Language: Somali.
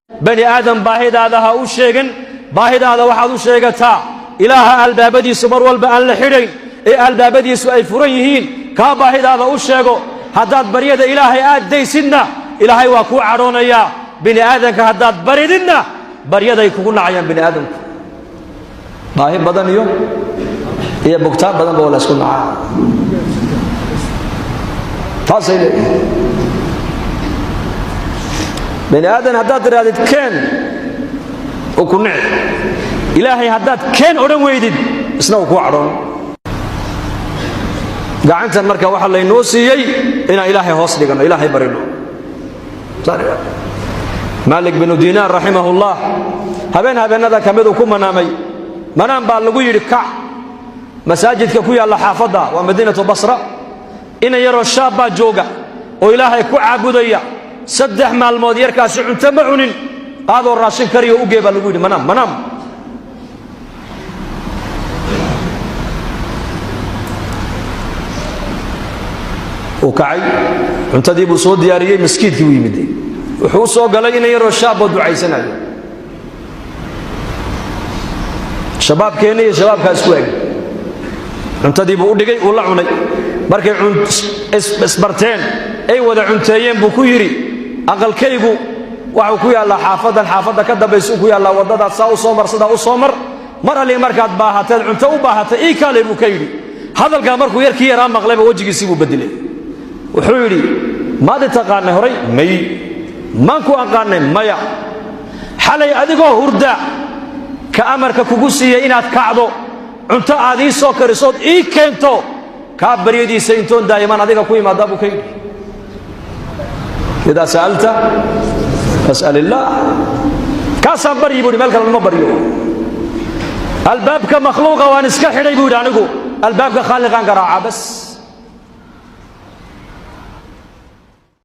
Bani aadam baahidaada ha u sheegan. Baahidaada waxaad u sheegataa Ilaaha albaabadiisu mar walba aan la xidhayn ee albaabadiisu ay furan yihiin. Kaa baahidaada u sheego. Haddaad baryada Ilaahay aad daysidna, Ilaahay waa kuu cadhoonayaa. Bini aadanka haddaad barididna, baryaday kugu nacayaan bini aadamku. Baahi badan iyo bugtaan badanba waa la isku nacaa. Taasay leeyihin. Bani aadan haddaad tidhahdid "keen", uu ku nici. Ilaahay haddaad "keen" odhan weydid, isna uu kuu cadhoon. Gacantan marka waxaa laynoo siiyey inaan Ilaahay hoos dhiganno, Ilaahay barino. Maalik binu Diinaar raximahullah habeen habeenada ka miduu ku manaamay. Manaam baa lagu yidhi: "Kac, masaajidka ku yaalla xaafadda," waa madiinatu Basra, "ina yaroo shaab baa jooga oo Ilaahay ku caabudaya. 3 maalmood yarkaasi cunto ma cunin. Qaadoo raashin kariyo u gee," baa lagu yidhi. Manaam, manaam. Uu kacay, cuntadii buu soo diyaariyey, maskiidkii buu yimid. Wuxuu u soo galay ina yaroo shaaboo ducaysanayo. Shabaabkeenna iyo shabaabkaa isku eg. Cuntadii buu u dhigay, uu la cunay. Markay isbarteen ay wada cunteeyeen buu ku yidhi: "Aqalkaygu waxuu ku yaallaa xaafaddan, xaafadda ka dambaysu ku yaallaa, waddadaad saa u soo mar, sidaa u soo mar. Mar alli markaad baahateed cunto u baahatay, ii kaalay," buu ka yidhi. Hadalkaa markuu yarkii yaraa maqlayba, wejigiisii buu bedelay. Wuxuu yidhi: "Maad i taqaanay horay?" "May." "Maan ku aqaanay?" "Maya." "Xalay adigoo hurda ka amarka kugu siiyey inaad kacdo, cunto aad ii soo karisood ii keento, kaa baryadiisa intoon daa'imaan adiga ku imaadaa?" buu ka yidhi. Idaa sa'alta fas'al illaah. Kaasaan baryi, buu yidhi, meel kale lama baryo. Albaabka makhluuqa waan iska xidhay, buu yidhi. Anigu albaabka khaaliqaan garaaca bas.